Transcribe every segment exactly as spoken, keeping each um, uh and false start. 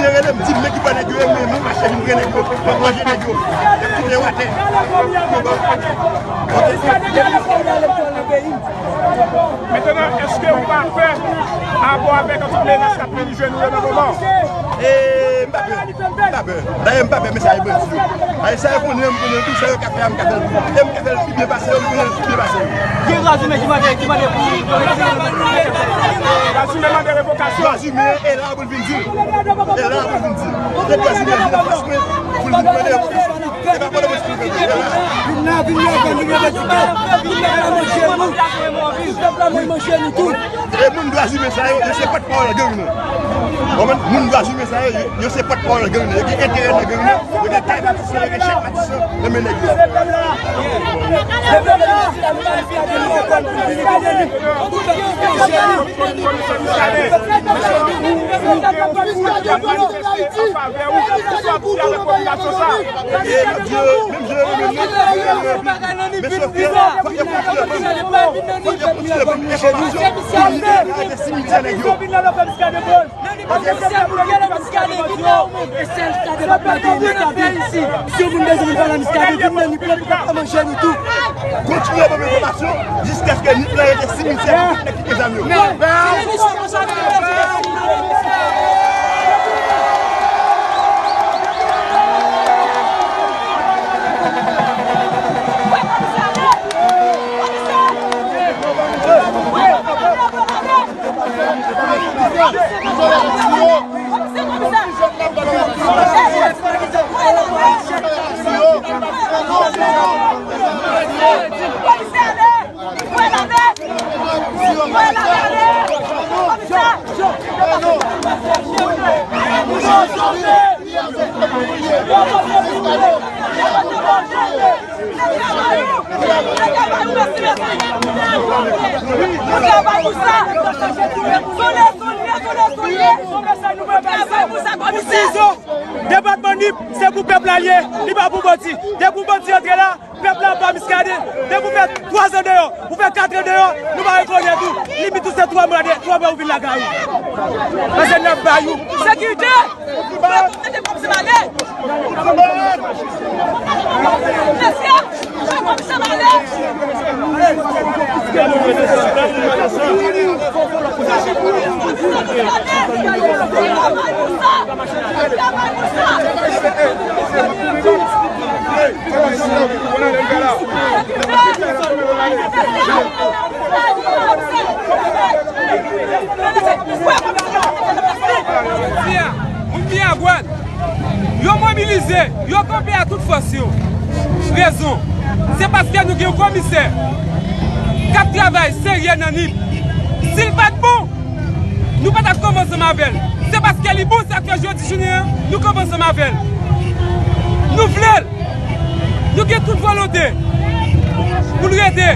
Yo rele m, di m men ki bò nèg yo ye, men mwen mache vin pran nèg yo, mwen manje nèg yo. Yo kite yo atè. Mentnan, èske ou pa pè rapò avèk tout menas k ap vini jwenn ou yo nan moman? E, m pa pè. M pa pè. Dayè, m pa pè, men sa e bandi yo. Dayè, sa yo konnen, m konnen tou, sa yo ka fè a, m ka fè l. E m ka fè l pi byen pase yo, m konnen l pi byen pase yo. Gen dwa imen ki mande, ki mande pou, pou retire l nan. Dwa imen mande revokasyon. Dwa imen e la pou l vin di l. E la pou l vin di l. Gen dwa imen vin anfas mwen pou l vin mande revokasyon. E pa pwoblèm pou l vin mande. E la. Vin la, vin la, vin revandike. Vin la, vin manje nou. Vin la, vin manje nou tou. E moun dwa imen sa yo, yo se pòtpawòl gang nan. Ou konprann? Moun dwa imen sa yo, yo, yo se pòtpawòl gang nan. Yo gen enterè nan gang nan. Yo gen kay Matisan, yo gen chèk Matisan. Renmen nèg yo. E, menm jan yo renmen nou, menm jan yo renmen nou. Men sòf ke, fòk yo kontinye ban m, fòk yo kontinye ban m enfòmasyon pou m rete nan simetyè nèg yo. Si yon moun bezwen vin pale a Miskaden, vin nan Nip la, Nip la manje nou tou. Kontinye ban m enfòmasyon jiskaske Nip la rete simetyè pou tout nèg ki gen zam yo. Pou Tizo, depatman Nip, se pou pèp la l ye, li pa pou bandi. Depi yon bandi antre la, pèp la ap ba Miskaden. Depi w fè twa zan deyò, ou fè kat an deyò, nou pa rekonèt ou. Limit ou se twa mwa de, twa mwa ou vin lakay ou. Paske n ap bay ou sekirite. Mesye, Jodi a, moun Miragwàn, yo mobilize, yo kanpe ak tout fòs yo. Rezon, se paske nou gen yon komisè k ap travay serye nan Nip. Si l pa t bon, nou pa t ap kanpe ansanm avè l. Se paske li bon, sa k fè jodi jounen an, nou kanpe ansanm avè l. Nou vle l. Nou gen tout volonte pou l rete.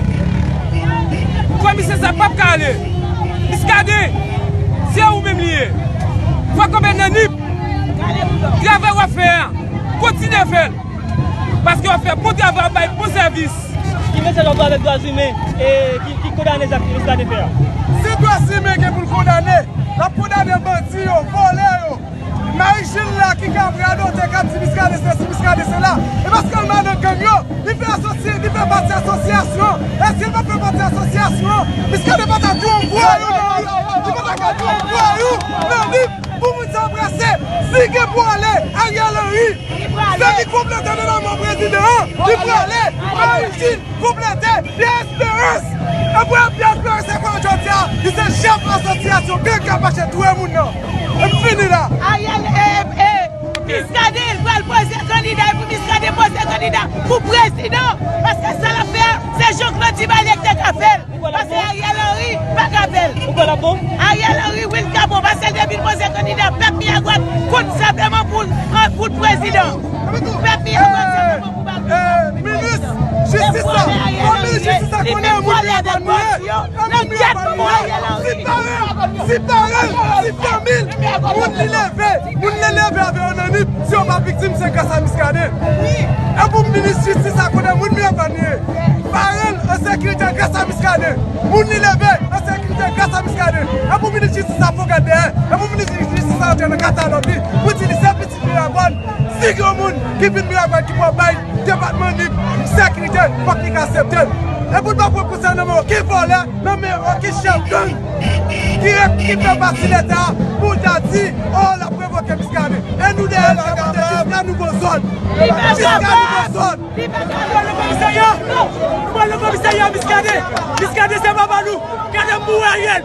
Komisè sa p ap ka ale. Miskaden, se ou menm li ye. Fò kanpe nan Nip. Travay w ap fè a, kontinye fè l. Paske w ap fè bon travay, w ap bay bon sèvis. Ki mesaj w ap bay avèk dwa imen, e, ki, ki kondane zak Miskaden fè a? Si dwa imen gen pou l kondane, l ap kondane bandi yo, vòlè yo. Marijil la ki ka radote, k ap di Miskaden sesi, Miskaden sela. E paske l madan gang yo, li fè asosye, li fè pati asosyasyon. E si l pa t fè pati asosyasyon, Miskaden pa ta di yon vwayou nan Nip. Li pa ta ka di yon vwayou nan Nip pou moun sa prese. Si gen pou ale, Ariel Henry, se li konplete nan lanmò prezidan an, li prale. Marijil konplete. Pierre Espérance! Apre Pierre Espérance, se konnen jodi a, li se chèf asosyasyon gang k ap mache touye moun nan. M fini la. Ariel, e, e, Miskaden pral poze kandida, e pou Miskaden poze kandida pou prezidan. Paske sa l ap fè a, se Jean-Claude Duvalier ki te ka fè l. Paske Ariel Henry pa ka fè l. Ariel Henry, wi, l ka bon. Paske depi l poze kandida, pèp Miragwàn konn senpleman pou, pou l prezidan. Pèp Miragwàn senpleman pou Eh, minis jistis la, fò minis jistis la konnen moun Miragwàn nou ye. E moun Miragwàn nou ye. Si paran, si paran, si fanmi l, moun li leve, moun li leve avè yo nan Nip, si yo pa viktim, se gras a Miskaden. E pou minis jistis la konnen moun Miragwàn nou ye. Paran l an sekirite gras a Miskaden. Moun li leve an sekirite gras a Miskaden. E pou minis jistis la fò gad dèyè. E pou minis jistis la antre nan katalòg li pou di Miragwàn, si gen yon moun ki vin Miragwàn ki pral bay depatman Nip sekirite, fòk li ka aksepte l. E pou l pa pran konsèy nan men okenn vòlè, nan men okenn chèf gang ki, ki fè pati Leta pou l ta di, o, l ap revoke Muscadin. E nou dèyè l, n ap pote jiska nouvo zòd. Jiska nouvo zòd. Nou pral nan komisarya! Nou pral nan komisarya, Muscadin! Muscadin se papa nou! Gade m pou wè Ariel!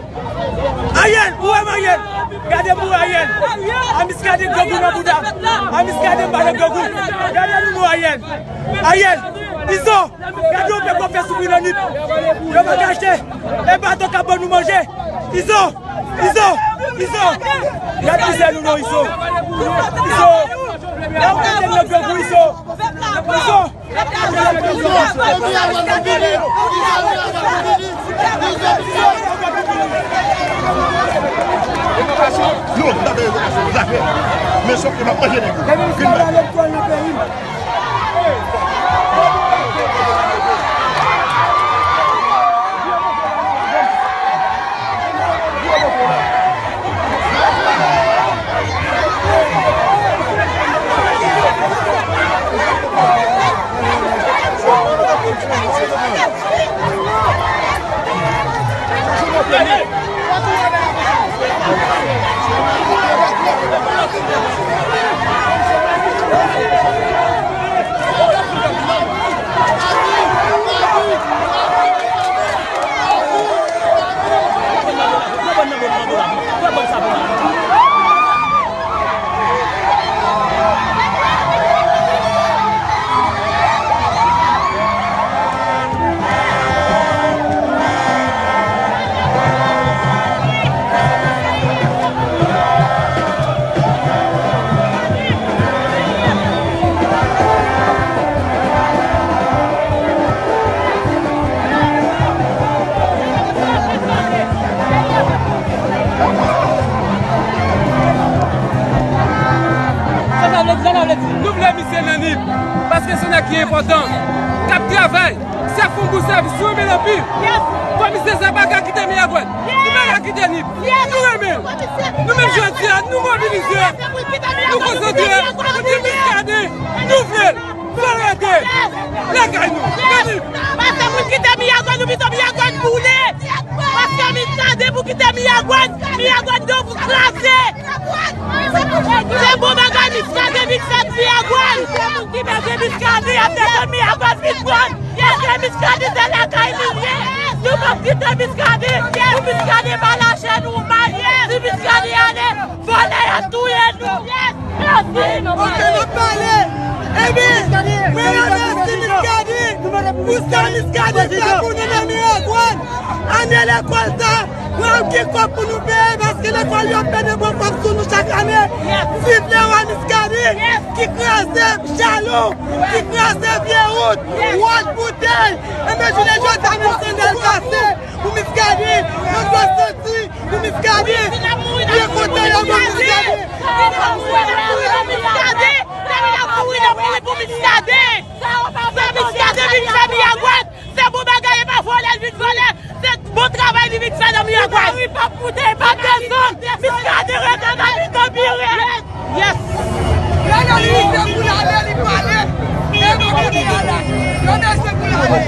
Ariel! Ou wè m Ariel? Gade m pou wè Ariel! A Muscadin grangou nan bouda! A Muscadin m pa nan grangou! Gade nou non Ariel! Ariel! Izo! Gade yon pèp w ap fè soufri nan Nip! Yo pa ka achte! E bato k ap ban nou manje! Izo! Izo! Izo! Gad mizè nou non Izo! Izo! Gad mizè nou non Izo! Izo! Non, m ta fè revokasyon, m ta fè. Men sòf ke m ap manje nèg yo. Vin la. Sa sa vle di, sa sa vle di. Nou vle misye nan Nip, paske se nèg ki enpòtan, k ap travay, se fon bon sèvis, nou renmen l anpil. Komisè sa pa ka kite Miragwàn, li pa ka kite Nip. Nou renmen l. Nou menm jodi a, nou mobilize, nou konsantre, nou di Muscadin, nou vle l. Fò l rete lakay nou. Vini. Paske pou l kite Miragwàn, nou pito Miragwàn boule. Paske Muscadin pou kite Miragwàn, Miragwàn dwe kraze. Se bon bagay Muscadin vin fè Miragwàn. Ki bezwen Muscadin ap desann Miragwàn vin pran. Paske Muscadin se lakay li ye. Nou p ap kite Muscadin. Pou Muscadin pa lache nou may. Si Muscadin ale, vòlè y ap touye nou. Oke, n ap pale. Ebyen, mwen remèsye Muscadin pou sa Muscadin fè pou nou nan Miragwàn. Ane lekòl sa, pral gen kòb pou nou peye, paske lekòl yo ap pede pran kòb sou nou chak ane. Viv lewa Muscadin, ki kraze jalon, ki kraze vye wout, wout boutèy. Ebyen, jounen jodi a, nou sandal kase pou Muscadin, nou dwe santi Pou Muscadin, vye kote yo ban Muscadin. Vin ap mouri nan Muscadin. Vin ap mouri nan mouri pou Muscadin. Sa Muscadin vin fè Miragwàn, se bon bagay, e pa vòlè l vin vòlè. Se bon travay li vin fè nan Miragwàn. Mari p ap moute, p ap desann. Muscadin rete nan pito bire. Yes! Gade li, se pou l ale, li pale. E nou konnen a la. Gade se pou l ale.